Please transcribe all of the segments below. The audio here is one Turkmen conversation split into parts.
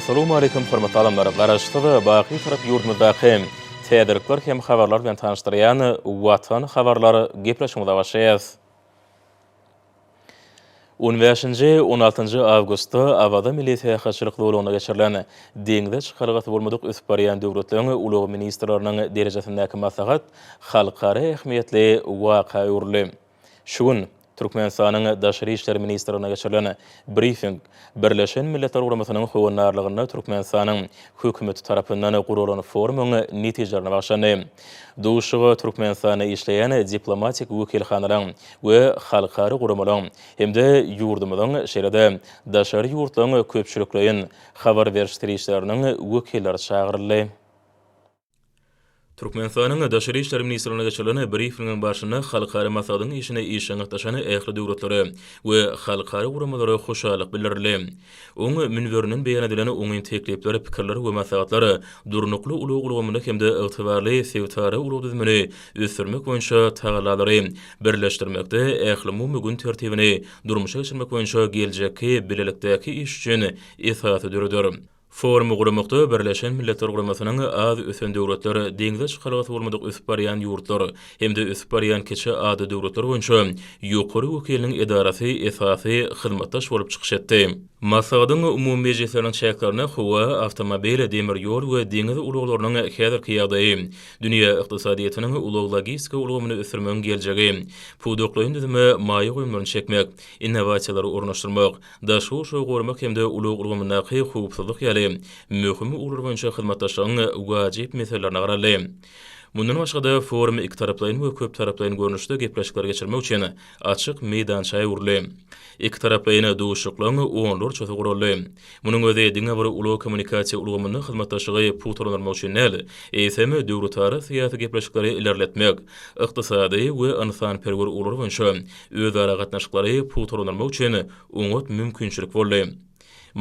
Assalamualaikum hormatly adamlar. Garaşsyz, baky Tarap ýurdumyzdaky täzelikler hem habarlar bilen tanyşdyrýan Watan habarlar gepleşigimize başlaýarys. On bäşinji, on altynjy awgustda Awaza milli syýahatçylyk zolagynda geçirilen deňze çykalgasy bolmadyk ösüp barýan döwletleriň ulag ministrleriniň derejesindäki maslahat halkara ähmiýetli waka öwrüldi. Şu gün Türkmenistanyň Daşary işler ministrliginde geçirilen brifing Birleşen Milletler Guramasynyň howandarlygynda Türkmenistanyň Hökümeti tarapyndan guralan forumyň netijelerine bagyşlandy. Duşuşyga Türkmenistanda işleýän diplomatik wekilhanalaryň we halkara guramalaryň hem-de ýurdumyzyň, şeýle-de daşary ýurtlaryň köpçülikleýin habar beriş serişdeleriniň wekilleri çagyryldy. Türkmenistanyň Daşary işler ministrliginde geçirilen brifingiň barşynda halkara maslahatyň işine işjeň gatnaşan ähli döwletlere we halkara guramalara hoşallyk bildirildi. Oň münberinden beýan edilen oňyn teklipler, pikirler we maslahatlar durnukly ulag ulgamyny hem-de ygtybarly sebitara ulag düzümini ösdürmek boýunça tagallalary birleşdirmekde ählumumy gün tertibini durmuşa geçirmek boýunça geljekki bilelikdäki iş üçin esasy döreder. Forumy guramakda Birleşen Milletler Guramasynyň az ösen döwletler, deňze çykalgasy bolmadyk ösüp barýan ýurtlar hem-de ösüp barýan kiçi ada döwletler boýunça ýokary wekiliniň edarasy esasy hyzmatdaş bolup çykyş etdi. Maslahatyň umumy mejlisleriniň çäklerinde howa, awtomobil, demir ýol we deňiz ulaglarynyň häzirki ýagdaýy, dünýä ykdysadyýetiniň ulag-logistika ulgamyny ösdürmegiň geljegi, pudaklaýyn düzüme maýa goýumlaryny çekmek, innowasiýalary ornaşdyrmak, daşky gurşawy goramak hem-de ulag ulgamyndaky howpsuzlyk ýaly möhüm ugurlar boýunça hyzmatdaşlygyň wajyp meselelerine garaldy. Mundan başga-da, forum ikitaraplaýyn we köptaraplaýyn görnüşde gepleşikleri geçirmek üçin açyk meýdança öwrüldi. Ikitaraplaýyn duşuşyklaryň onlarçasy guraldy. Munuň özi diňe bir ulag-kommunikasiýa ulgamynda hyzmatdaşlygy pugtalandyrmak üçin däl, eýsem, döwletara syýasy gepleşikleri ilerletmek, ykdysady we ynsanperwer ugurlar boýunça özara gatnaşyklary pugtalandyrmak üçin oňat mümkinçilik boldy.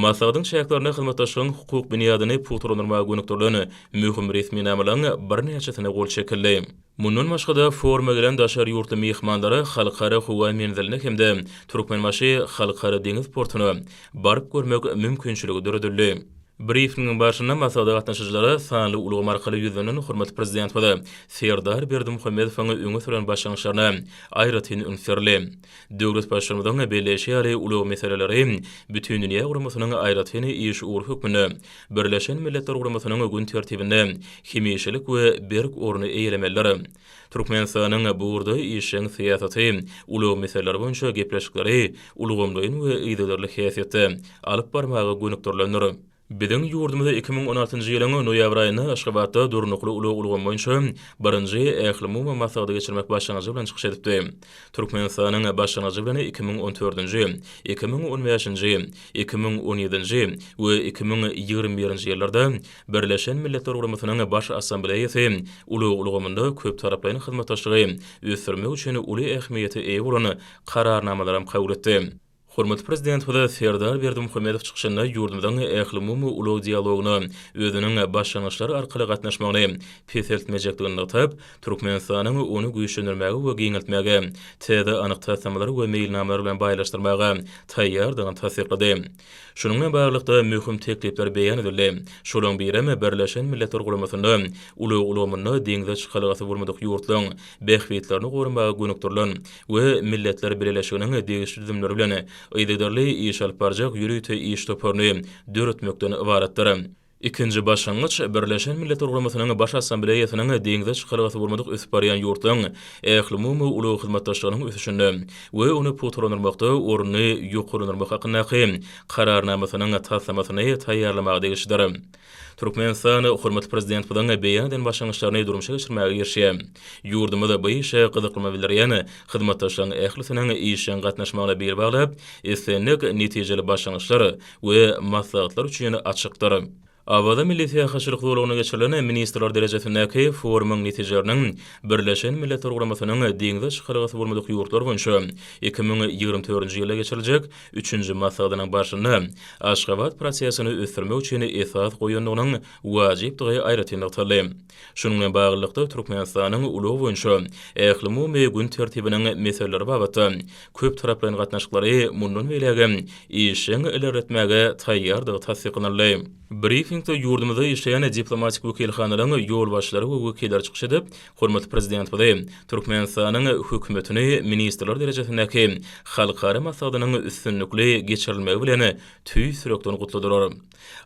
Maslahatyň çäklerinde hyzmatdaşlygyň hukuk binýadyny pugtalandyrmaga gönükdirilen möhüm resminamalaryň birnäçesine gol çekildi. Mundan başga-da, foruma gelen daşary ýurtly myhmanlara Halkara howa menziline hem-de Türkmenbaşy Halkara deňiz portuna baryp görmek mümkinçiligi döredildi. Brifingiň barşynda maslahata gatnaşyjylara sanly ulgam arkaly ýüzlenen hormatly Prezidentimiz Serdar Berdimuhamedowyň öňe süren başlangyçlaryna aýratyn üns berildi. Döwlet Baştutanymyzyň belleýşi ýaly, ulag meseleleri Bütindünýä guramasynyň aýratyn iş ugry hökmünde Birleşen Milletler Guramasynyň gün tertibinde hemişelik we berk orny eýelemelidir. Türkmenistanyň bu ugurda işjeň syýasaty ulag meseleleri boýunça gepleşikleri ulgamlaýyn we yzygiderli häsiýetde alyp barmaga gönükdirilendir. Biziň ýurdumyz 2016-njy ýylyň noýabr aýynda Aşgabatda durnukly ulag ulgamy boýunça birinji ählumumy maslahaty geçirmek başlangyjy bilen çykyş edipdi. Türkmenistanyň başlangyjy bilen 2014-nji, 2015-nji, 2017-nji we 2021-nji ýyllarda Birleşen Milletler Guramasynyň Baş Assambleýasy ulag ulgamynda köptaraplaýyn hyzmatdaşlygy ösdürmek üçin uly ähmiýete eýe bolan Kararnamalaram kabul etdi. Hormatly Prezidentimiz Serdar Berdimuhamedow çykyşynda ýurdumyzyň ählumumy ulag dialogyna özüniň başlangyçlary arkaly gatnaşmagyny peseltmejekdigini nygtap, Türkmenistanyň ony güýçlendirmäge we giňeltmäge, täze anyk taslamalar we meýilnamalar bilen baýlaşdyrmaga taýýardygyny tassyklady. Şunuň bilen baglylykda, möhüm teklipler beýan edildi. Şolaryň birem Birleşen Milletler Guramasynda ulag ulgamynda deňze çykalgasy bolmadyk ýurtlaryň bähbitlerini goramaga gönükdirilen we Milletler Bileleşiginiň degişli düzümleri bilen yzygiderli iş alyp barjak ýörite iş toparyny döretmekden ybaratdyr. Ikinji başlangyç Birleşen Milletler Guramasynyň Baş Assambleýasynyň deňze çykalgasy bolmadyk ösüp barýan ýurtlaryň ählumumy ulag hyzmatdaşlygynyň ösüşinde we ony pugtalandyrmakda ornuny ýokarlandyrmak hakyndaky Kararnamasynyň taslamasyny taýýarlamaga degişlidir. Türkmenistan hormatly Prezidentimiziň beýan eden başlangyçlaryny durmuşa geçirmäge girişýär. Ýurdumyz bu işe gyzyklanma bildirýän hyzmatdaşlaryň ählisiniň işjeň gatnaşmagyna bil baglap, islendik netijeli başlangyçlar we maslahatlar üçin açykdyr. Awaza milli syýahatçylyk zolagynda geçirilen ministrler derejesindäki forumyň netijeleriniň Birleşen Milletler Guramasynyň deňze çykalgasy bolmadyk ýurtlar boýunça 2024-nji ýylda geçiriljek üçünji maslahatynyň barşynda Aşgabat prosesini ösdürmek üçin esas goýandygynyň wajypdygy aýratyn nygtaldy. Şunuň bilen baglylykda, Türkmenistanyň ulag boýunça ählumumy gün tertibiniň meseleleri babatda köptaraplaýyn gatnaşyklary mundan beýlägem işjeň ilerletmäge taýýardygy tassyklanyldy. Brifingde ýurdumyzda işleýän diplomatik wekilhanalaryň ýolbaşçylary we wekilleri çykyş edip, hormatly Prezidentimizi, Türkmenistanyň Hökümetini ministrler derejesindäki halkara maslahatynyň üstünlikli geçirilmegi bilen tüýs ýürekden gutladylar.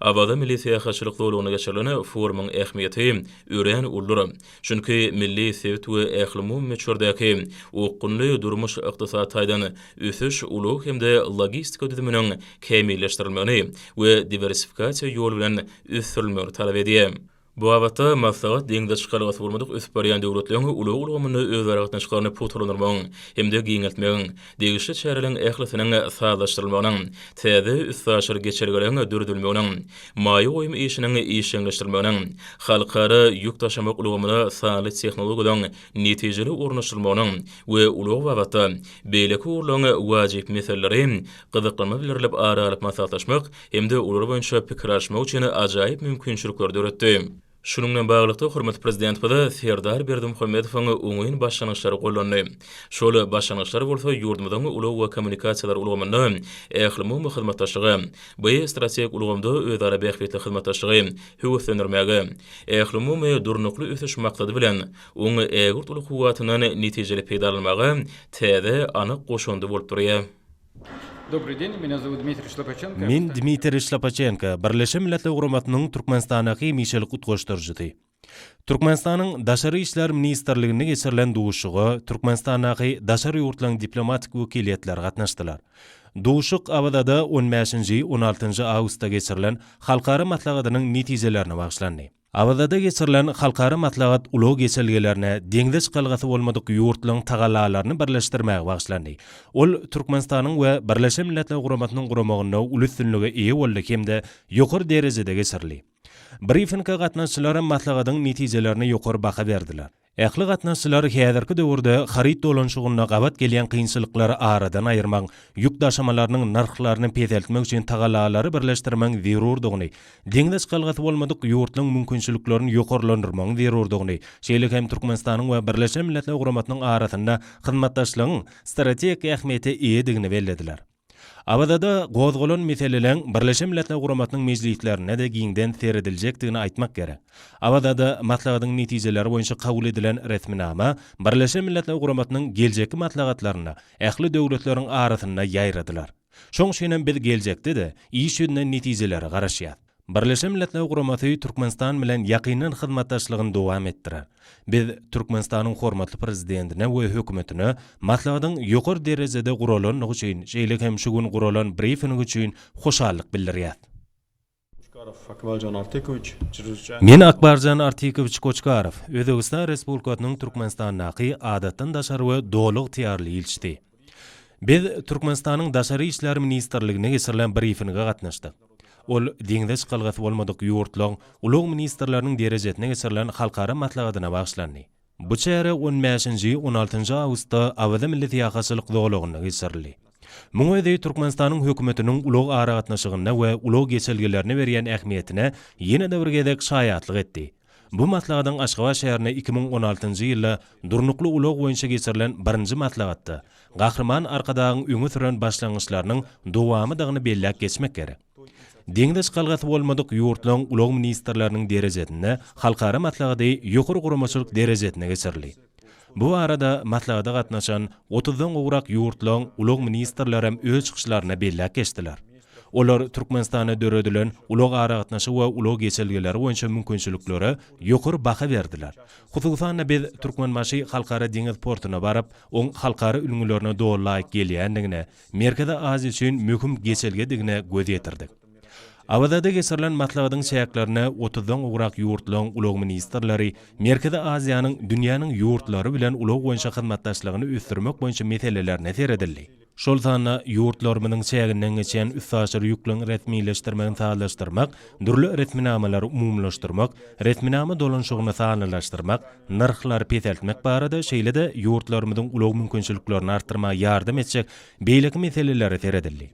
Awaza milli syýahatçylyk zolagynda geçirilen forumyň ähmiýeti örän uludyr. Çünki milli, sebit we ählumumy möçberdäki okgunly durmuş-ykdysady taýdan ösüş ulag hem-de logistika düzüminiň kämilleşdirilmegini we diwersifikasiýa ýoly bilen ösdürilmegini talap edýär. Bu babatda maslahat deňze çykalgasy bolmadyk ösüp barýan döwletleriň ulag ulgamynda özara gatnaşyklaryny pugtalandyrmagyň hem-de giňeltmegiň, degişli çäreleriň ählisiniň sazlaşdyrylmagynyň, täze üstaşyr geçelgeleriň döredilmeginiň, maýa goýum işiniň işjeňleşdirilmeginiň, halkara ýük daşamak ulgamyna sanly tehnologiýalaryň netijeli ornaşdyrylmagynyň we ulag babatda beýleki ugurlaryň wajyp meseleleri gyzyklanma bildirilip ara alyp maslahatlaşmak hem-de olar boýunça pikir alyşmak üçin ajaýyp mümkinçilikleri döretdi. Şunuň bilen baglylykda, hormatly Prezidentimiz Serdar Berdimuhamedowyň oňyn başlangyçlary gollandy. Şol başlangyçlar bolsa ýurdumyzyň ulag we kommunikasiýalar ulgamynda ählumumy hyzmatdaşlygy, bu strategik ulgamda özara bähbitli hyzmatdaşlygy höweslendirmäge, ählumumy durnukly ösüş maksady bilen, oň ägirt uly kuwwatyndan netijeli peýdalanmaga täze anyk goşundy bolup durýar. Men Dmitriý Şlapaçenko, Birleşen Milletler Guramasynyň Türkmenistandaky hemişelik utgaşdyryjysy. Türkmenistanyň Daşary işler ministrliginde geçirilen duşuşyga Türkmenistandaky daşary ýurtlaryň diplomatik wekiliýetleri gatnaşdylar. Duşuşyk Awazada on bäşinji, on altynjy awgustda geçirilen halkara maslahatynyň netijelerine bagyşlandy. Awazada geçirilen halkara maslahat ulag geçelgelerine deňze çykalgasy bolmadyk ýurtlaryň tagallalaryny birleşdirmäge bagyşlandy. Ol Türkmenistanyň we Birleşen Milletler Guramasynyň guramagynda uly üstünlige eýe boldy hem-de ýokary derejede geçirildi. Brifinge gatnaşyjylar maslahatyň netijelerine ýokary baha berdiler. Ähli gatnaşyjylar häzirki döwürde haryt dolanyşygynda gabat gelýän kynçylyklary aradan aýyrmagyň, ýük daşamalarynyň nyrhlaryny peseltmek üçin tagallalary birleşdirmegiň zerurdygyny, deňze çykalgasy bolmadyk ýurtlaryň mümkinçiliklerini ýokarlandyrmagyň zerurdygyny, şeýle hem Türkmenistanyň we Birleşen Milletler Guramasynyň arasynda hyzmatdaşlygyň strategik ähmiýete eýedigini bellediler. Awazada gozgalan meseleleň Birleşen Milletler Guramasynyň mejlislerinde-de giňden serediljekdigini aýtmak gerek. Awazada maslahatyň netijeleri boýunça kabul edilen resminama Birleşen Milletler Guramasynyň geljekki maslahatlarynda ähli döwletleriň arasynda ýaýradylar. Şoň üçinem biz geljekde-de iş ýüzünde netijelere garaşýas. Birleşen Milletler Guramasy Türkmenistan bilen ýakyndan hyzmatdaşlygyny dowam etdirer. Biz Türkmenistanyň hormatly Prezidentine we Hökümetine maslahatyň ýokary derejede guralandygy üçin, şeýle hem şu gün guralan brifing üçin hoşallyk bildirýäs. Men Akbarjan Artykowiç Koçkarow, Özbegistan Respublikasynyň Türkmenistandaky Adatdan daşary we Doly ygtyýarly ilçisi. Biz Türkmenistanyň Daşary işler ministrliginde geçirilen brifinge gatnaşdyk. Ol deňze çykalgasy bolmadyk ýurtlaryň ulag ministrleriniň derejesinde geçirilen halkara maslahatyna bagyşlandy. Bu çäre on bäşinji, on altynjy awgustda Awaza milli syýahatçylyk zolagynda geçirildi. Muň özi Türkmenistanyň Hökümetiniň ulag aragatnaşygynda we ulag geçelgelerine berýän ähmiýetine ýene-de bir gezek şaýatlyk etdi. Bu maslahatyň Aşgabat şäherinde 2016-njy ýylda durnukly ulag boýunça geçirilen birinji maslahatda Gahryman Arkadagyň öňe süren başlangyçlarynyň dowamydygyny belläp geçmek gerek. Deňze çykalgasy bolmadyk ýurtlaryň ulag ministrleriniň derejesinde halkara maslahaty ýokary guramaçylyk derejesinde geçirildi. Bu barada maslahata gatnaşan otuzdan gowrak ýurtlaryň ulag ministrlerem öz çykyşlarynda belläp geçdiler. Olar Türkmenistanda döredilen ulag aragatnaşygy we ulag geçelgeleri boýunça mümkinçiliklere ýokary baha berdiler. Hususan-da, biz Türkmenbaşy Halkara deňiz portuna baryp, oň halkara ülňülerine doly laýyk gelýändigine, Merkezi Aziýa üçin möhüm geçelgedigine göz ýetirdik. Awazada geçirilen maslahatyň çäklerinde otuzdan gowrak ýurtlaryň ulag ministrleri Merkezi Aziýanyň dünýäniň ýurtlary bilen ulag boýunça hyzmatdaşlygyny ösdürmek boýunça meselelerine seredildi. Şol sanda ýurtlarymyzyň çäginden geçýän üstaşyr ýükleriň resmileşdirmegini sazlaşdyrmak, dürli resminamalary umumylaşdyrmak, resminama dolanyşygyny sanlylaşdyrmak, nyrhlary peseltmek barada, şeýle-de ýurtlarymyzyň ulag mümkinçiliklerini artdyrmaga ýardam etjek beýleki meselelere seredildi.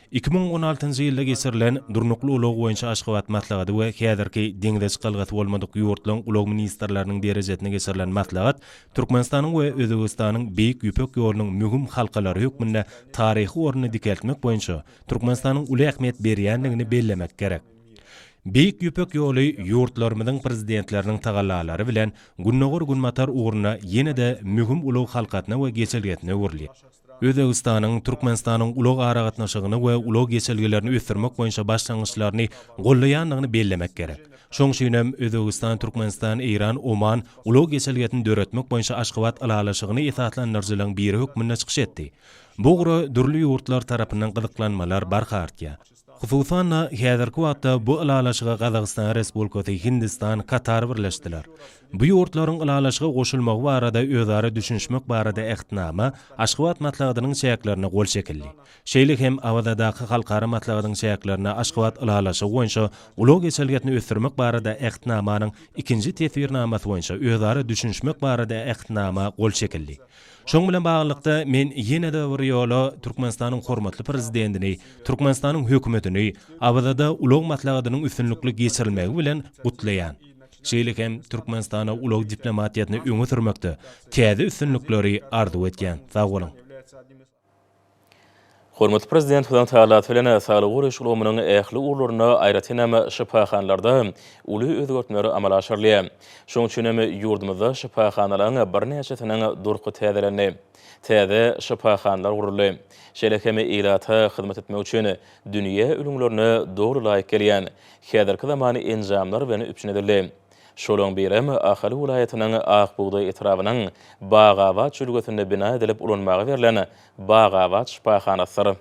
2016-njy ýylda geçirilen Durnukly ulag boýunça Aşgabat maslahaty we häzirki deňze çykalgasy bolmadyk ýurtlaryň ulag ministrleriniň derejesinde geçirilen maslahat Türkmenistanyň we Özbegistanyň Beýik Ýüpek ýolunyň möhüm halkalary hökmünde taryhy ornuny dikeltmek boýunça Türkmenistanyň uly ähmiýet berýändigini bellemek gerek. Beýik Ýüpek ýoly ýurtlarymyzyň Prezidentleriniň tagallalary bilen Gündogar-Günbatar ugrunda ýene-de möhüm ulag halkasyna we geçelgesine öwrülýär. Özbegistanyň Türkmenistanyň ulag aragatnaşygyny we ulag geçelgelerini ösdürmek boýunça başlangyçlaryny goldaýandygyny bellemek gerek. Şoň üçin hem Özbegistan, Türkmenistan, Eýran, Oman ulag geçelgesini döretmek boýunça Aşgabat ylalaşygyny esaslandyryjylaryň biri hökmünde çykyş etdi. Bu ugra dürli ýurtlar tarapyndan gyzyklanmalar barha artýar. Hususan-da, häzirki wagtda bu ylalaşyga Gazagystan Respublikasy, Hindistan, Katar birleşdiler. Bu ýurtlaryň ylalaşyga goşulmagy barada özara düşünişmek barada Ähtnama Aşgabat maslahatynyň çäklerinde gol çekildi. Şeýle hem Awazadaky halkara maslahatyň çäklerinde Aşgabat ylalaşygy boýunça ulag geçelgesini ösdürmek barada Ähtnamanyň ikinji teswirnamasy boýunça özara düşünişmek barada Ähtnama gol çekildi. Şonuň bilen baglylykda, men ýene-de bir ýola Türkmenistanyň hormatly Prezidentini, Türkmenistanyň Hökümetini Awazada ulag maslahatynyň üstünlikli geçirilmegi bilen gutlaýan. Şeýle hem Türkmenistana ulag diplomatiýasyny öňe sürmekde täze üstünlikleri arzuw etýän. Sag boluň! Hormatly Prezidentimiziň tagallasy bilen saglygy goraýyş ulgamynyň ähli ugurlarynda, aýratyn hem şypahanalarda uly özgertmeler amala aşyrylýar. Şonuň üçin hem ýurdumyzda şypahanalaryň birnäçesiniň durky täzelendi. Täze şypahanalar guruldy. Şeýle hem ilata hyzmat etmek üçin dünýä ülňülerine doly laýyk gelýän häzirki zaman enjamlar bilen üpjün edildi. Şolaryň birem Ahal welaýatynyň Ak bugdaý etrabynyň Bagabat jülgesinde bina edilip ulanmaga berlen Bagabat şypahanasydyr.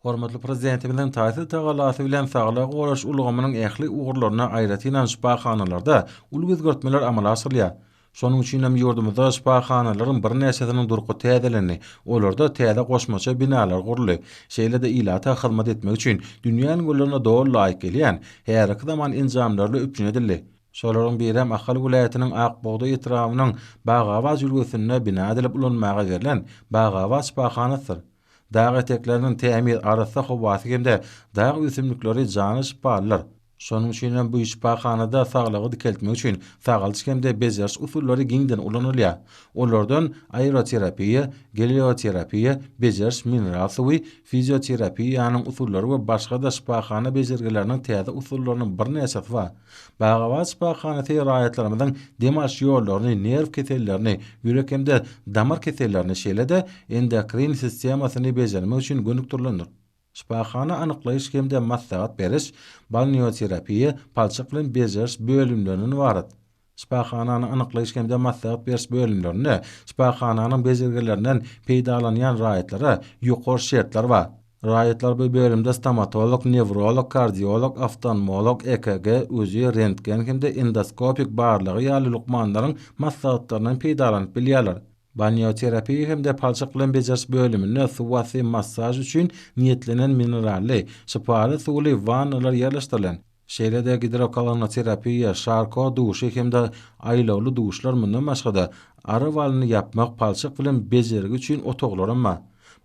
Hormatly Prezidentimiziň taýsyz tagallasy bilen saglygy goraýyş ulgamynyň ähli ugurlarynda, aýratynam şypahanalarda uly özgertmeler amala aşyrylýar. Şonuň üçin hem ýurdumyzda şypahanalaryň birnäçesiniň durky täzelendi, olarda täze goşmaça binalar guruldy. Şeýle-de ilata hyzmat etmek üçin dünýä ülňülerine doly laýyk gelýän häzirki zaman enjamlarly üpjün edildi. Şolaryň birem Ahal welaýatynyň Ak bugdaý etrabynyň Bagabat jülgesinde bina edilip ulanmaga berlen Bagabat şypahanasydyr. Dag etekleriniň tämiz, arassa howasy hem-de dag ösümlikleri jana şypalydyr. Şonuň üçin hem bu şypahanada saglygy dikeltmek üçin sagaldyş hem-de bejeriş usullary giňden ulanylýar. Olardan aeroterapiýa, gelioterapiýa, bejeriş mineral suwy, fizioterapiýanyň usullary we başga-da şypahana bejergileriniň täze usullarynyň birnäçesi bar. Bagabat şypahanasy raýatlarymyzyň dem alyş ýollaryny, nerw kesellerini, ýürek hem-de damar kesellerini, şeýle-de endokrin sistemasyny bejermek üçin gönükdirilendir. Şypahana anyklaýyş hem-de maslahat beriş, balneoterapiýa, palçyk bilen bejeriş bölümlerinden ybarat. Şypahananyň anyklaýyş hem-de maslahat beriş bölümlerinde şypahananyň bejergilerinden peýdalanýan raýatlara ýokary şertler bar. Raýatlar bu bölümde stomatolog, newrolog, kardiolog, oftalmolog, EKG, UZI, rentgen hem-de endoskopik barlagy ýaly lukmanlaryň maslahatlaryndan peýdalanyp bilýärler. Balneoterapiýa hem-de palçyk bilen bejeriş bölüminde suwasty massaž üçin niýetlenen minerally, şypaly suwly wannalar ýerleşdirilen. Şeýle-de gidrokolonoterapiýa, Şarko duşy hem-de aýlawly duşlar mundan başga-da, ary balyny ýapmak, palçyk bilen bejergi üçin otaglaram bar.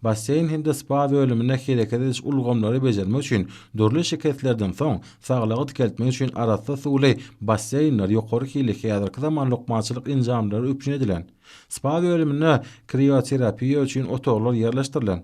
Basseýn hem-de spa bölüminde hereket ediş ulgamlary bejermek üçin dürli şikeslerden soň saglygy dikeltmek üçin arassa suwly basseýnler ýokary hilli häzirki zaman lukmançylyk enjamlary üpjün edilen. Spa bölüminde krioterapiýa üçin otaglar ýerleşdirilen.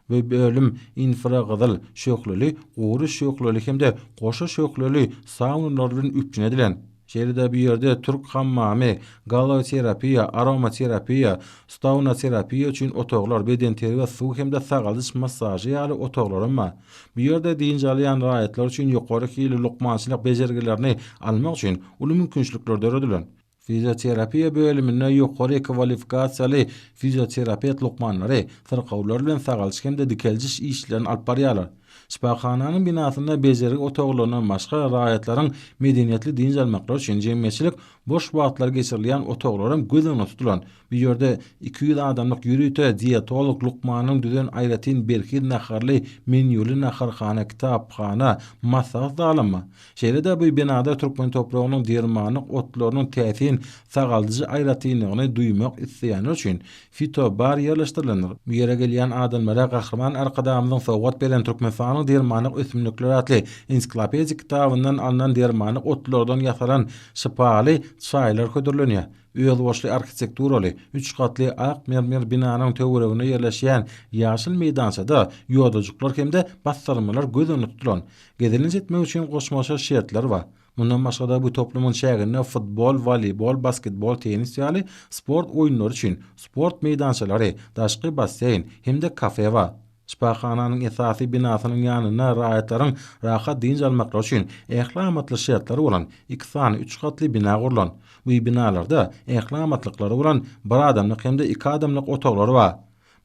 Bu bölüm infragyzyl şöhleli, gury şöhleli hem-de goşa şöhleli saunalar bilen üpjün edilen. Şeýle-de bu ýerde türk hammamy, galoterapiýa, aromaterapiýa, staunaterapiýa üçin otaglar, bedenterbiýe, suw hem-de sagaldyş massažy ýaly otaglaram bar. Bu ýerde dynç alýan raýatlar üçin ýokary hilli lukmançylyk bejergilerini almak üçin uly mümkinçilikler döredilen. Fizioterapiýa bölüminde ýokary kwalifikasiýaly fizioterapewt lukmanlary syrkawlar bilen sagaldyş hem-de dikeldiş işlerini alyp barýarlar. Şypahananyň binasynda bejergi otaglaryndan başga raýatlaryň medeniýetli dynç almaklary üçin jemgyýetçilik boş wagtlary geçirilýän otaglaram göz öňünde tutulan. Bu ýerde 200 adamlyk ýörite dietolog lukmanyň düzen aýratyn berhiz naharly menýuly naharhana, kitaphana, maslahat zalam bar. Şeýle-de bu binada türkmen topragynyň dermanlyk otlarynyň täsin sagaldyjy aýratynlygyny duýmak isleýänler üçin fito-bar ýerleşdirilendir. Bu ýere gelýän adamlara Gahryman Arkadagymyzyň sowgat beren Türkmenistanyň dermanlyk ösümlikleri atly ensiklopedik kitabyndan alnan dermanlyk otlardan ýasalan şypaly çaýlar hödürlenýär. Özboluşly arhitekturaly, üç gatly ak mermer binanyň töwereginde ýerleşýän ýaşyl meýdançada ýodajyklar hem-de bassyrmalar göz öňünde tutulan. Gezelenç etmek üçin goşmaça şertler bar. Mundan başga-da bu toplumyň çäginde futbol, woleýbol, basketbol, tennis ýaly sport oýunlary üçin sport meýdançalary, daşky basseýn hem-de kafe bar. Şypahananyň esasy binasynyň ýanynda raýatlaryň rahat dynç almaklary üçin ähli amatly şertleri bolan iki sany üç gatly bina gurlan. Bu binalarda ähli amatlyklary bolan bir adamlyk hem-de iki adamlyk otaglar bar.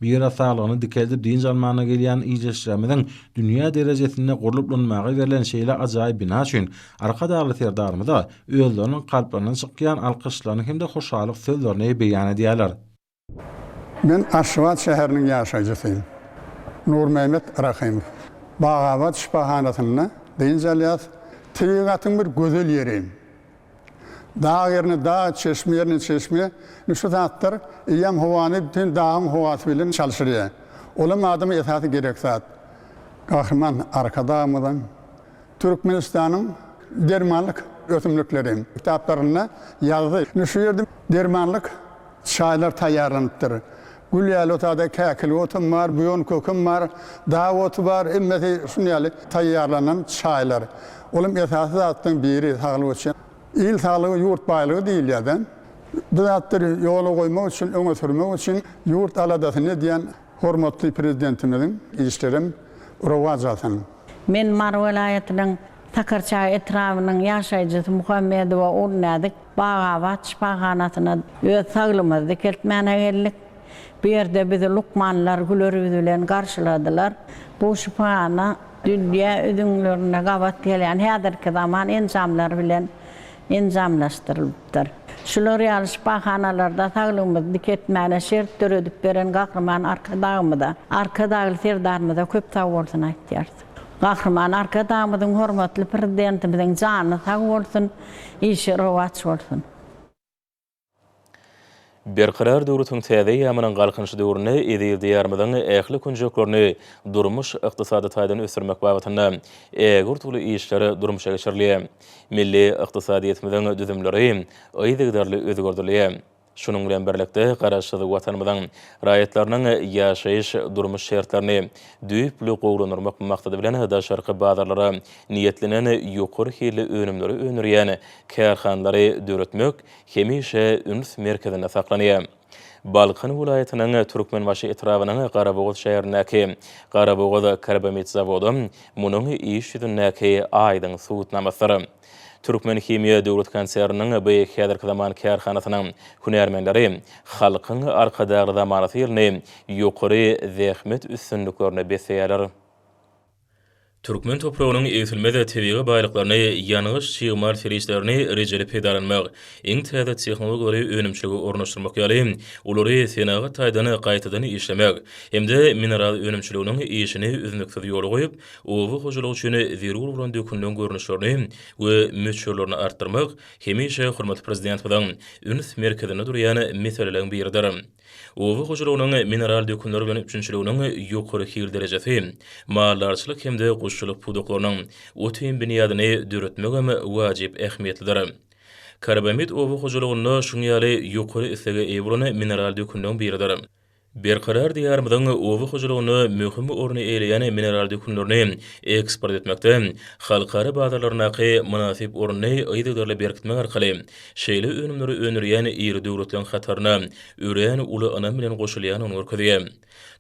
Bu ýere saglygyny dikeldip dynç almagyna gelýän ildeşlerimiziň dünýä derejesinde gurlup ulanmaga berlen şeýle ajaýyp bina üçin Arkadagly Serdarymyza özleriniň kalplaryndan çykýan alkyşlaryny hem-de hoşallyk sözlerini beýan edýärler. Men Aşgabat şäheriniň ýaşaýjysy. Nurmämmet Rahymow. Bagabat şypahanasynda dynç alýas. Tebigatyň bir gözel ýeri. Dag ýerine dag, çeşme ýerine çeşme. Indi şu zatlar eýýäm howany bütin dagyň howasy bilen çalşyrýar. Olam adama esasy gerek zat. Gahryman Arkadagymyzyň Türkmenistanyň dermanlyk ösümlikleri kitaplarynda ýazdy. Indi şu ýerde dermanlyk çaýlar taýýarlanypdyr. Gül ýaly otada käkilik otam bar, buýan kökem bar, dag oty bar, hemmesi şun ýaly taýýarlanan çaýlar. Olam esasy zatlaryň biri saglyk üçin. Il saglygy ýurt baýlygy diýilýär-de. Bu zatlary ýola goýmak üçin, öňe sürmek üçin ýurt aladasyny edýän Hormatly Prezidentimiziň işlerem rowaç alsyn. Men Mary welaýatynyň Sakarçäge etrabynyň ýaşaýjysy Muhammedowa Ogulnäzik Bagabat şypahanasyna öz saglygymyzy dikeltmäne geldik. Bu ýerde bizi lukmanlar güler ýüz bilen garşyladylar. Bu şypahana dünýä ülňülerine gabat gelýän häzirki zaman enjamlar bilen enjamlaşdyrylypdyr. Şular ýaly şypahanalarda saglygymyzy dikeltmäne şert döredip beren Gahryman Arkadagymyza, Arkadagly Serdarymyza köp sagbolsun aýtýarys. Gahryman Arkadagymyzyň, hormatly Prezidentimiziň jany sag bolsun, işi rowaç bolsun! Berkarar döwletiň täze eýýamynyň Galkynyşy döwründe eziz Diýarymyzyň ähli künjeklerini durmuş-ykdysady taýdan ösdürmek babatynda ägirt uly işler durmuşa geçirilýär. Milli ykdysadyýetimiziň düzümleri yzygiderli özgerdilýär. Şunuň bilen birlikde, Garaşsyz Watanymyzyň raýatlarynyň ýaşaýyş-durmuş şertlerini düýpli gowulandyrmak maksady bilen daşarky bazarlara niýetlenen ýokary hilli önümleri öndürýän kärhanalary döretmek hemişe üns merkezinde saklanýar. Balkan welaýatynyň Türkmenbaşy etrabynyň Garabogaz şäherindäki Garabogaz karbamid zawody munuň iş ýüzündäki aýdyň subutnamasydyr. Türkmenhimiýa döwlet konserniniň bu häzirki zaman kärhanasynyň hünärmenleri Halkyň Arkadagly zamanasy ýylyny ýokary zähmet üstünliklerine besleýärler. Türkmen topragynyň egsilmez tebigy baýlyklaryny, ýangyç çig mal serişdelerini rejeli peýdalanmak, iň täze tehnologiýalary önümçilige ornaşdyrmak ýaly, olary senagat taýdan gaýtadan işlemek hem-de mineral önümçiliginiň işini üznüksiz ýola goýup, oba hojalygy üçin zerur bolan dökünleň görnüşlerini we möçberlerini artdyrmak hemişe hormatly Prezidentimiziň üns merkezinde durýan meseleleriň biridir. Oba hojalygynyň mineral dökünler bilen üpjünçiliginiň ýokary hil derejesi, maldarçylyk hem-de guşçulyk pudaklarynyň ot-iým binýadyny döretmegem wajyp ähmiýetlidir. Karbamid oba hojalygynda şuň ýaly ýokary islege eýe bolan mineral dökünleň biridir. Berkarar Diýarymyzyň oba hojalygynda möhüm orny eýeleýän mineral dökünlerini eksport etmekde halkara bazarlaryndaky mynasyp ornuny yzygiderli berkitmek arkaly şeýle önümleri öndürýän iri döwletleriň hataryna örän uly ynam bilen goşulýandygyny görkezýär.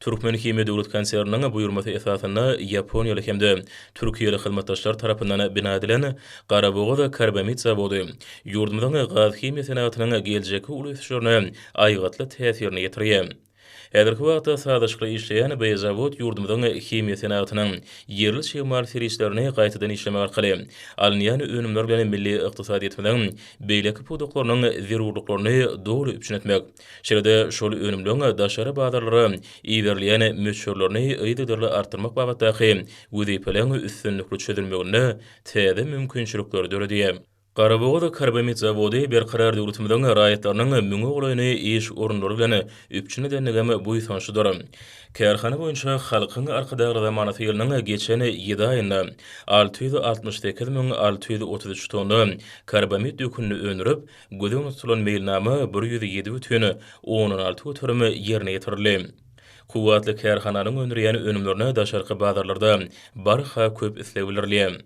Türkmenhimiýa döwlet konserniniň buýurmasy esasynda ýaponiýaly hem-de türkiýeli hyzmatdaşlar tarapyndan bina edilen Garabogaz karbamid zawody ýurdumyzyň gazhimiýa senagatynyň geljekki uly ösüşlerine aýgytly täsirini ýetirýär. Häzirki wagtda sazlaşykly işleýän bu zawod ýurdumyzyň himiýa senagatynyň ýerli çig mal serişdelerini gaýtadan işlemek arkaly alynýan önümler bilen milli ykdysadyýetimiziň beýleki pudaklarynyň zerurlyklaryny doly üpjün etmek, şeýle-de şol önümleň daşary bazarlara iberilýän möçberlerini yzygiderli artdyrmak babatdaky wezipeleriň üstünlikli çözülmeginde täze mümkinçilikleri döredýär. Garabogaz karbamid zawody Berkarar döwletimiziň raýatlarynyň müňe golaýyny iş orunlary bilen üpjün edendigem buýsançlydyr. Kärhana boýunça Halkyň Arkadagly zamanasy ýylynyň geçen ýedi aýynda 668 633 tonna karbamid dökünini öndürip, göz öňünde tutulan meýilnama 107 bütin ondan 6% ýerine ýetirildi. Kuwwatly kärhananyň öndürýän önümlerine daşarky bazarlarda barha köp isleg bildirilýär.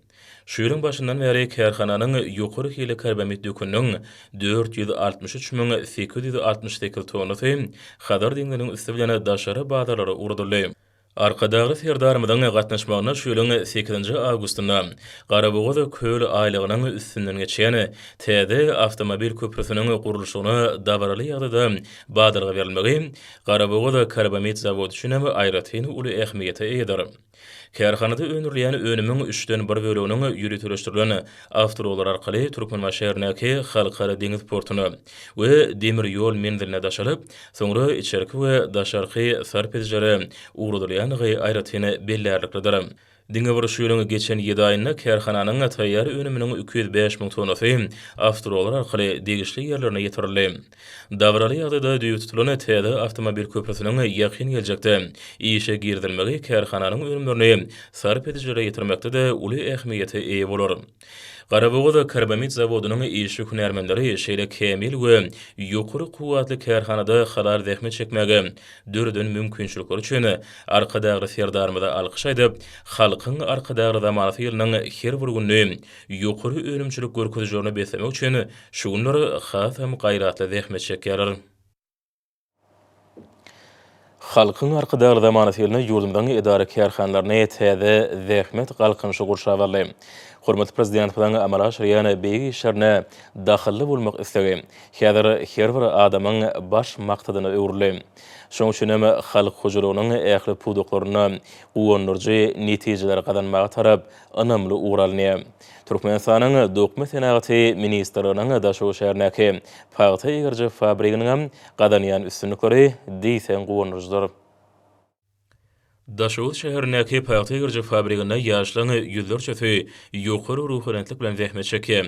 Şu ýylyň başyndan bäri kärhananyň ýokary hilli karbamid döküniniň 463 868 tonnasy Hazar deňziniň üsti bilen daşary bazarlara ugradyldy. Arkadagly Serdarymyzyň gatnaşmagynda şu ýylyň sekizinji awgustynda Garabogaz köl aýlagynyň üstünden geçýän täze awtomobil köprüsiniň gurluşygyna dabaraly ýagdaýda badalga berilmegi Garabogaz karbamid zawody üçin hem aýratyn uly ähmiýete eýedir. Kärhanada öndürilýän önümiň üçden bir böleginiň ýöriteleşdirilen awtoulaglar arkaly Türkmenbaşy şäherindäki Halkara deňiz portuna we demir ýol menziline daşalyp, soňra içerki we daşarky sarp edijilere ugradylýandygy aýratyn bellärliklidir. Diňe bir şu ýylyň geçen ýedi aýynda kärhananyň taýýar önüminiň 205 müň tonnasy awtoulaglar arkaly degişli ýerlerine ýetirildi. Dabaraly ýagdaýda düýbi tutulan täze awtomobil köprüsiniň ýakyn geljekde işe girizilmegi kärhananyň önümlerini sarp edijilere ýetirmekde-de uly ähmiýete eýe bolar. Garabogaz karbamid zawodynyň işçi hünärmenleri şeýle kämil we ýokary kuwwatly kärhanada halal zähmet çekmäge döreden mümkinçilikleri üçin Arkadagly Serdarymyza alkyş aýdyp, Halkyň Arkadagly zamanasy ýylynyň her bir gününi ýokary önümçilik görkezijilerine beslemek üçin Şu günler hasam gaýratly zähmet çekýärler. Halkyň Arkadagly zamanasy ýylynda ýurdumyzyň edara-kärhanalaryny täze zähmet galkynyşy gurşap aldy. Hormatly Prezidentimiziň amala aşyrýan beýik işlerine dahylly bolmak islegi häzir her bir adamyň baş maksadyna öwrüldi. Şonuň üçin hem halk hojalygynyň ähli pudaklarynda guwandyryjy netijeleri gazanmaga tarap ynamly ugur alynýar. Türkmenistanyň Dokma senagaty ministrliginiň Daşoguz şäherindäki pagta egiriji fabriginiňem gazanýan üstünlikleri diýseň guwandyryjydyr. Daşoguz şäherindäki pagta egiriji fabriginde ýaşlaryň ýüzlerçesi ýokary ruhubelentlik bilen zähmet çekýär.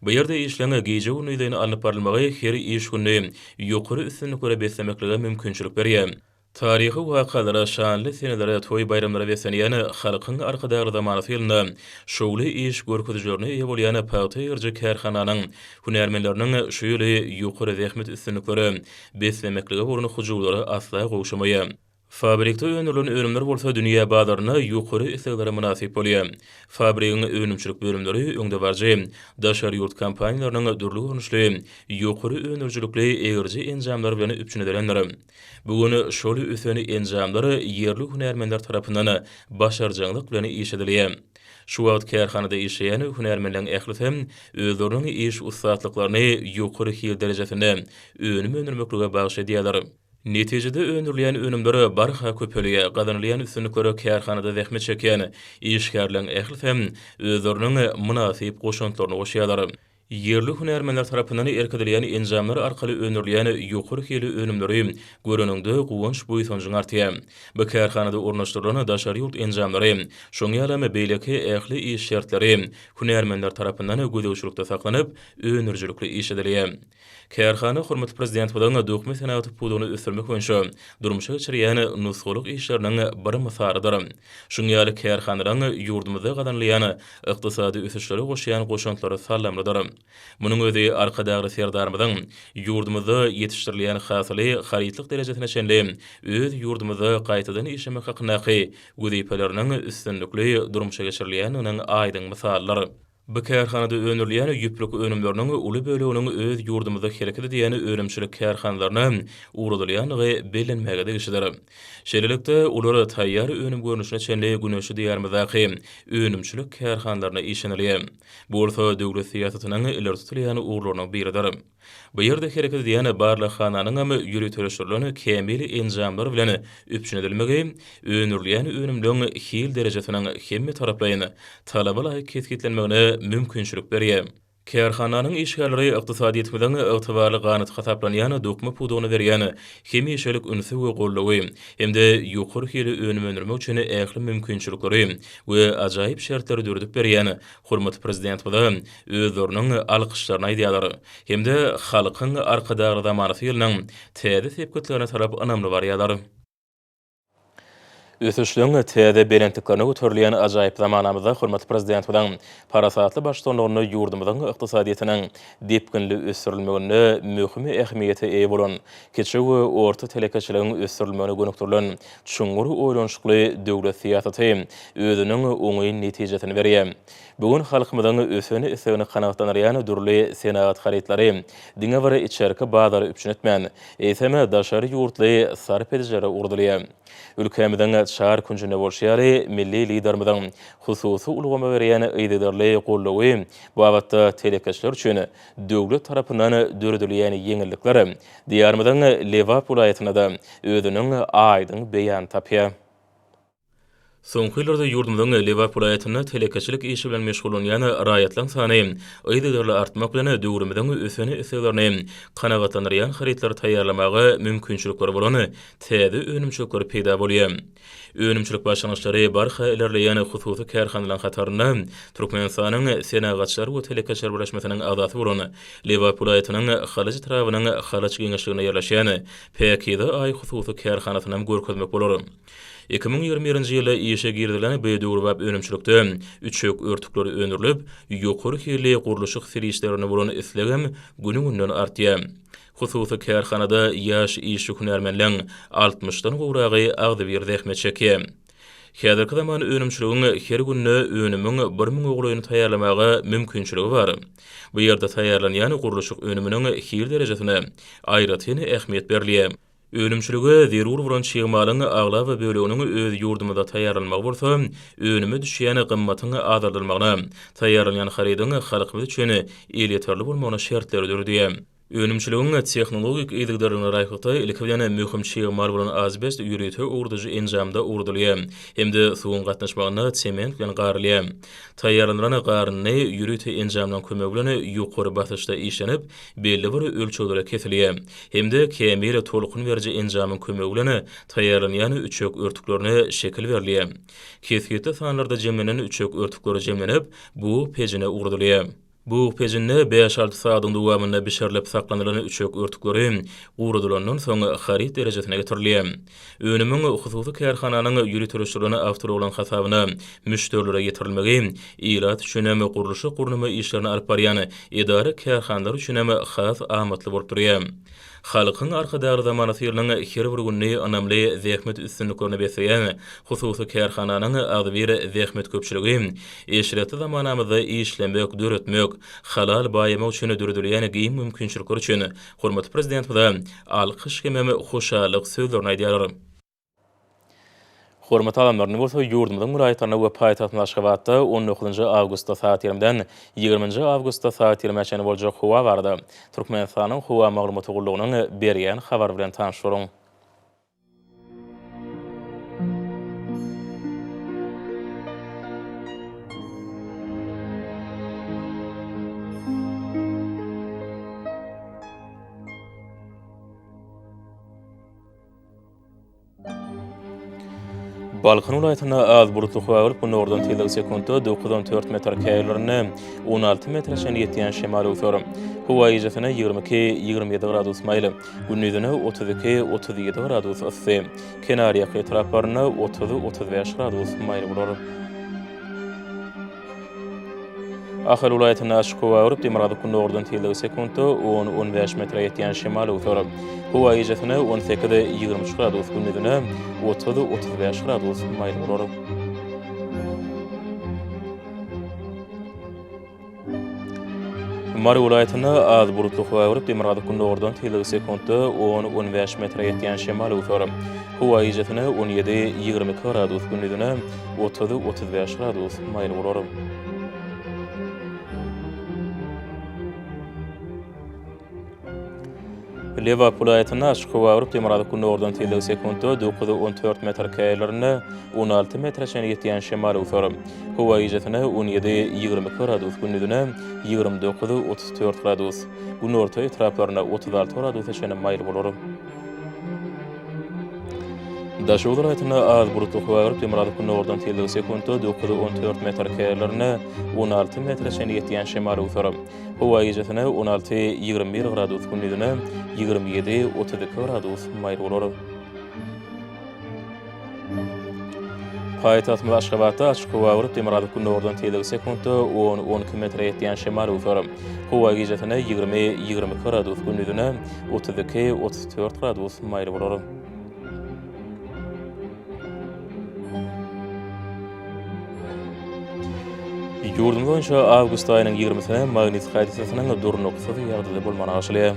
Bu ýerde işleň gije-gündizleýin alnyp barylmagy her iş gününi ýokary üstünliklere beslemeklige mümkinçilik berýär. Taryhy wakalara, şanly senelere, toý-baýramlara beslenýän Halkyň Arkadagly zamanasy ýylynda şowly iş görkezijilerine eýe bolýan pagta ýygyjy kärhananyň hünärmenleriniň şu ýyly ýokary zähmet üstünliklere beslemeklige bolan hyjuwlary asla gowşamaýar. Fabrikde öndürilen önümler bolsa dünýä bazarynda ýokary isleglere mynasyp bolýar. Fabrigiň önümçilik bölümleri öňdebaryjy daşary ýurt kompaniýalarynyň dürli görnüşli ýokary öndürijilikli egiriji enjamlary bilen üpjün edilendir. Bu gün şol ösen enjamlar ýerli hünärmenler tarapyndan başarjaňlyk bilen işledilýär. Şu wagt kärhanada işleýän hünärmenleriň ählisi özleriniň iş ussatlyklaryny ýokary hil derejesinde önüm öndürmeklige bagyş edýärler. Netijede öndürilýän önümler barha köpelýär, gazanylýan üstünliklere kärhanada zähmet çekýän işgärleriň ählisi özleriniň mynasyp goşantlaryny goşýarlar. Ýerli hünärmenler tarapyndan erk edilýän enjamlar arkaly öndürilýän ýokary hilli önümleri göreniňde guwanç-buýsanjyň artýar. Bu kärhanada ornaşdyrylan daşary ýurt enjamlary, şoň ýalam beýleki ähli iş şertleri hünärmenler tarapyndan gözegçilikde saklanyp, öndürijilikli işledilýär. Kärhana hormatly Prezidentimiziň dokma senagaty pudagyny ösdürmek boýunça durmuşa geçirýän nusgalyk işleriniň bir mysalydyr. Şunuň ýaly kärhanalaryň ýurdumyzda gazanylýan ykdysady ösüşlere goşýan goşantlary saldamlydyr. Munuň özi Arkadagly Serdarymyzyň ýurdumyzda ýetişdirilýän hasyly harytlyk derejesine çenli öz ýurdumyzda gaýtadan işlemek hakyndaky wezipeleriniň üstünlikli durmuşa geçirilýändiginiň aýdyň mysalydyr. Bu kärhanada öndürilýän ýüplük önümleriniň uly böleginiň öz ýurdumyzda hereket edýän önümçilik kärhanalaryna ugradylýandygy bellenmäge degişlidir. Şeýlelikde, olar taýýar önüm görnüşine çenli güneşli Diýarymyzdaky önümçilik kärhanalaryna işlenilýär. Bu bolsa döwlet syýasatynyň ileri tutulýan ugurlarynyň biridir. Bu ýerde hereket edýän barlaghananyňam ýöriteleşdirilen kämil enjamlar bilen üpjün edilmegi öndürilýän önümleň hil derejesiniň hemmetaraplaýyn talaba laýyk kesgitlenmegine mümkinçilik berýär. Kärhananyň işgärleri ykdysadyýetimiziň ygtybarly ganaty hasaplanýan dokma pudagyna berýän hemişelik ünsi we goldawy hem-de ýokary hili önüm öndürmek üçin ähli mümkinçilikleri we ajaýyp şertleri döredip berýän hormatly Prezidentimize özleriniň alkyşlaryny aýdýarlar hem-de Halkyň Arkadagly zamanasy ýylynyň täze sepgitlerine tarap ynamly barýarlar. Ösüşligiň täze belentliklerine göterilýän ajaýyp zamanamyzda hormatly Prezidentimiziň parasatly baştutanlygynda ýurdumyzyň ykdysadyýetiniň depginli ösdürilmeginde möhüm ähmiýete eýe bolan kiçi we orta telekeçiligiň ösdürilmegine gönükdirilen çuňňur oýlanyşykly döwlet syýasaty özüniň oňyn netijesini berýär. Bu gün halkymyzyň ösen islegini kanagatlandyrýan dürli senagat harytlary diňe bir içerki bazary üpjün etmän, eýsem, daşary ýurtly sarp edijilere ugradylýar. Ülkämiziň çar künjünde bolşy ýaly, milli Liderimiziň hususy ulgama berýän yzygiderli goldawy babatda telekeçiler üçin döwlet tarapyndan döredilýän ýeňillikler Diýarymyzyň Lebap welaýatynda-da özüniň aýdyň beýanyny tapýar. Soňky ýyllarda ýurdumyzyň Lebap welaýatynda telekeçilik işi bilen meşgullanýan raýatlaryň sany yzygiderli artmak bilen, döwrümiziň ösen isleglerini kanagatlandyrýan harytlary taýýarlamaga mümkinçilikleri bolan täze önümçilikler peýda bolýar. Önümçilik başlangyçlary barha ilerleýän hususy kärhanalaryň hatarynda Türkmenistanyň Senagatçylar we telekeçiler birleşmesiniň agzasy bolan Lebap welaýatynyň Halaç etrabynyň Halaç geňeşliginde ýerleşýän Päkize Aý hususy kärhanasynam görkezmek bolar. 2021-nji ýylda işe girizilen bu döwrebap önümçilikde üçek örtükleri öndürilip, ýokary hilli gurluşyk serişdelerine bolan islegem günüň-günden artýar. Hususy kärhanada ýaş işçi-hünärmenleň altmyşdan gowragy agzybir zähmet çekýär. Häzirki zaman önümçiligiň her günde önümiň bir müňe golaýyny taýýarlamaga mümkinçiligi bar. Bu ýerde taýýarlanýan gurluşyk önüminiň hil derejesine aýratyn ähmiýet berilýär. Önümçilige zerur bolan çig malyň aglaba böleginiň öz ýurdumyzda taýýarlanmagy bolsa, önüme düşýän gymmatyň azaldylmagyna, taýýarlanýan harydyň halkymyz üçin elýeterli bolmagyna şertleri döredýär. Önümçiligiň tehnologik yzygiderligine laýyklykda, ilki bilen möhüm çig mal bolan azbest ýörite owradyjy enjamda owradylýar hem-de suwuň gatnaşmagynda sement bilen garylýar. Taýýarlanylan garyndy ýörite enjamlaryň kömegi bilen ýokary basyşda işlenip, belli bir ölçeglere kesilýär hem-de kämil tolkun beriji enjamyň kömegi bilen taýýarlanýan üçek örtüklerine şekil berilýär. Kesgitli sanlarda jemlenen üçek örtükleri jemlenip, bug pejine ugradylýar. Bug pejinde bäş-alty sagadyň dowamynda bişirilip saklanylan üçek örtükleri guradylandan soň haryt derejesine getirilýär. Önümiň hususy kärhananyň ýöriteleşdirilen awtoulaglaryň hasabyna müşderilere ýetirilmegi ilat üçinem, gurluşyk-gurnama işlerini alyp barýan edara-kärhanalar üçinem has amatly bolup durýar. Halkyň Arkadagly zamanasy ýylynyň her bir gününi ynamly zähmet üstünliklerine besleýän hususy kärhananyň agzybir zähmet köpçüligi eşretli zamanamyzda işlemek, döretmek, halal baýamak üçin döredilýän giň mümkinçilikler üçin hormatly Prezidentimize alkyş hemem hoşallyk sözlerini aýdýarlar. Hormatly adamlar, indi bolsa ýurdumyzyň welaýatlarynda we paýtagtymyz Aşgabatda on dokuzynjy awgustda sagat ýigrimiden ýigriminji awgustda sagat ýigrimä çenli boljak howa barada Türkmenistanyň Howa maglumaty gullugynyň berýän habary bilen tanyş boluň. Balkan welaýatynda az bulutly howa bolup, günordan tizligi sekuntda 9-14 metr, käýerlerinde 16 metre çenli ýetýän şemal öwser. Howa gijesine 22-27 gradus maýyl, gündizine 32-37 gradus yssy, kenarýaka etraplarynda 30-35 gradus maýyl bolar. Ahal welaýatynda açyk howa bolup, demirgazyk-gündogardan tizligi sekuntda on, on bäş metre ýetýän şemal öwser. Howa gijesine 18, 23 gradus, gündizine 30, 35 gradus maýyl bolar. Mary welaýatynda az bulutly howa bolup, demirgazyk-gündogardan tizligi sekuntda on, on bäş metre ýetýän şemal öwser. Howa gijesine 17, 22 gradus, gündizine 30, 35 gradus maýyl bolar. Lebap welaýatynda açyk howa urup, demirgazyk-gündogardan tizligi sekuntda 9-14 metr, käýerlerinde 16 metre çenli ýetýän şemal öwser. Howa gijesine 17, 22 gradus, gündizine 29, 34 gradus, günorta etraplarynda 36 gradusa çenli maýyl bolar. Daşoguz welaýatynda az bulutly howa urup, demirgazyk-gündogardan tizligi sekuntda 9, 14 metr, käýerlerinde 16 metre çenli ýetýän şemal öwser. Howa gijesine 16, 21 gradus, gündizine 27, 32 gradus maýyl bolar. Paýtagtymyz Aşgabatda açyk howa bolup, demirgazyk-gündogardan tizligi sekuntda on, 12 metre ýetýän şemal öwser. Howa gijesine 20, 22 gradus, gündizine 32, 34 gradus maýyl bolar. Ýurdumyz boýunça awgust aýynyň ýigrimisine magnit hadysasynyň durnuksyz ýagdaýda bolmagyna garaşylýar.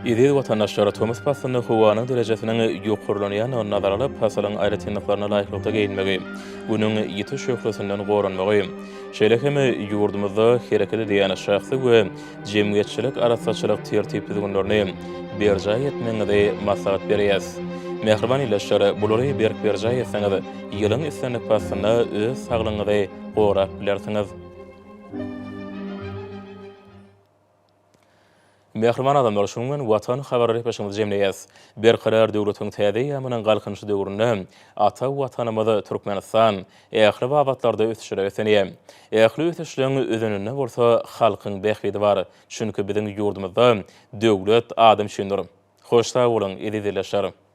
Eziz watandaşlar, tomus paslynda howanyň derejesiniň ýokarlanýandygyny nazara alyp, pasylyň aýratynlyklaryna laýyklykda geýinmegi, Günüň ýiti şöhlesinden goranmagy, Şeýle hem ýurdumyzda hereket edýän şahsy we jemgyýetçilik arassaçylyk tertip-düzgünlerini berjaý etmegiňizi maslahat berýäs. Mähriban ildeşler, bulary berk berjaý etseňiz, ýylyň islendik paslynda öz saglygyňyzy gorap bilersiňiz. Mähriban adamlar, şunuň bilen Watan habarlar gepleşigimizi jemleýäs. Berkarar döwletiň täze eýýamynyň Galkynyşy döwründe ata Watanymyz Türkmenistan ähli babatlarda ösüşlere beslenýär. Ähli ösüşleň özeninde bolsa halkyň bähbidi bar. Çünki biziň ýurdumyzda döwlet adam üçindir. Hoş sag boluň, eziz ildeşler!